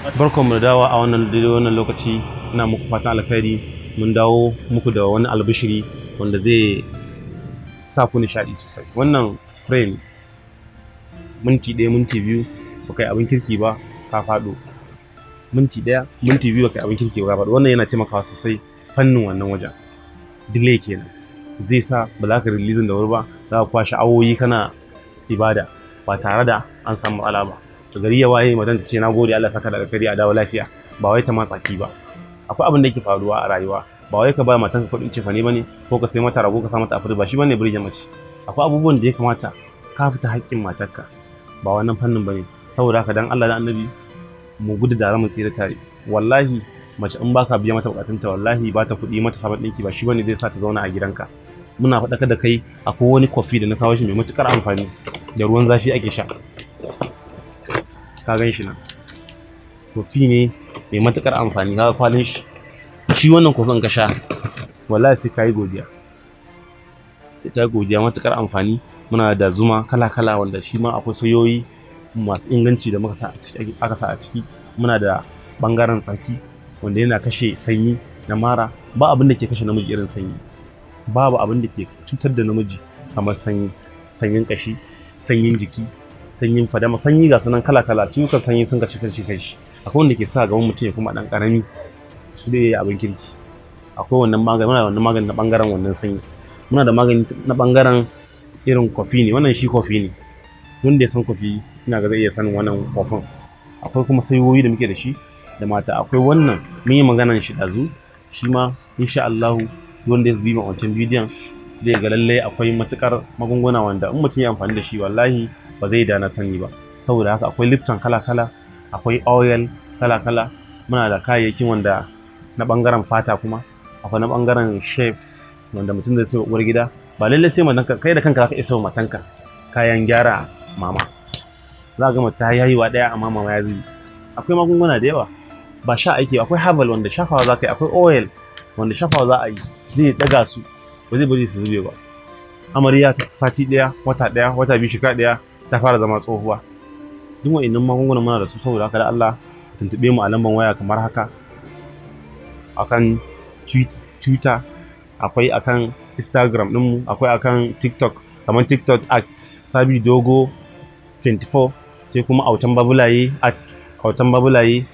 Barkanmu da dawowa a wannan daidai wannan lokaci. Ina muku fatan alkhairi. Mun dawo muku da wani albishiri wanda zai sa ku nishaɗi sosai. Wannan spray ne, minti 1, minti 2 ba kai abin kirki ba, ka faɗo. Minti 1, minti 2 ba kai abin kirki ba, ka faɗo. Wannan yana taimakawa sosai fannin wannan wajen. Delay kenan, zai sa ba za ka releasing da wuri ba, za ka kwashe awoyi kana ibada ba tare da an samu matsala ba. To, gari ya waye, matan ta ce, "Na gode, Allah saka da alkhairi, a dawo lafiya." Ba wai ta matsaki ba. Akwai abin da yake faruwa a rayuwa, ba wai ka ba matanka kuɗin cefane bane, ko ka sai mata rago ka sa mata a, ba shi bane burge mace. Akwai abubuwan da ya kamata ka fita haƙƙin matarka, ba wannan fannin bane. Saboda haka, dan Allah da Annabi, mu gudu tare mu tsira tare. Wallahi mace in baka biya mata bukatunta, wallahi ba ta kuɗi mata sabon ɗinki ba shi bane zai sa ta zauna a gidanka. Muna faɗakar da kai, akwai wani kofi da na kawo shi mai matuƙar amfani, da ruwan zafi ake sha. Ka gan shi nan, kofi ne mai matuƙar amfani. Kaga kwalin shi. Shi wannan kofin ka sha, wallahi sai ka yi godiya, sai ka yi godiya, matuƙar amfani. Muna da zuma kala kala, wanda shi ma akwai sayoyi masu inganci da muka sa a ciki, aka sa a ciki. Muna da ɓangaren tsaki wanda yana kashe sanyi na mara. Ba abin da ke kashe namiji irin sanyi, babu abin da ke cutar da namiji kamar sanyi, sanyin kashi, sanyin jiki, sanyin fadama, sanyi ga sunan kala kala. Ciwukan sanyi sun kashi kashi kashi. Akwai wanda ke sa gaban mutum ya kuma dan karami, su da yayi abin kirki. Akwai wannan magani, muna da wannan magani na bangaren wannan sanyi. Muna da magani na bangaren irin kofi ne. Wannan shi kofi ne, wanda ya san kofi ina ga zai iya sanin wannan kofin. Akwai kuma sayoyi da muke da shi da mata. Akwai wannan, mun yi maganan shi ɗazu. Shi ma insha Allahu wanda ya bi wancan bidiyon zai ga lallai akwai matukar magunguna wanda in mutum ya amfani da shi, wallahi ba zai da na sani ba. Saboda haka, akwai Lipton kala kala, akwai oil kala kala. Muna da kayayyakin wanda na bangaren fata, kuma akwai na bangaren shave wanda mutum zai sayo uwar gida. Ba lallai sai matanka, kai da kanka zaka iya sayo matanka kayan gyara mama. Za ga mata haihuwa ɗaya amma mama ya zubi. Akwai magunguna da yawa, ba sha aiki. Akwai herbal wanda shafawa za ka yi, akwai oil wanda shafawa za a yi, zai daga su, ba zai bari su zube ba. Amarya ta sati ɗaya, wata ɗaya, wata 2, shekara ɗaya, ta fara zama tsohuwa. Duk wa'innan magungunan muna da su. Saboda haka, da Allah tuntuɓe mu a lambar waya kamar haka, akan Twitter, akwai akan Instagram ɗinmu, akwai akan TikTok, kamar TikTok @SabiDogo24, sai kuma Autan Babulaye, @AutanBabulaye.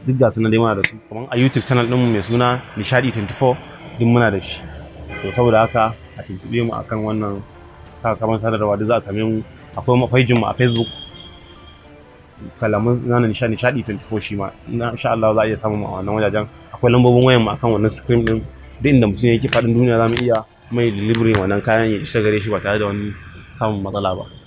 Duk ga sunan dai muna da su. Kamar a YouTube channel ɗinmu mai suna Nishadi 24, duk muna da shi. To, saboda haka a tuntuɓe mu akan wannan sakamakon sadarwa, duk za a same mu. Akwai page mu a Facebook, kalamun na Nishadi 24, shi ma insha Allah za a iya samun mu a wannan wajajen. Akwai lambobin wayan mu akan wannan screen din. Duk inda mutum yake faɗin duniya, za mu iya mai delivery wannan kayan ya isa gare shi ba tare da wani samun matsala ba.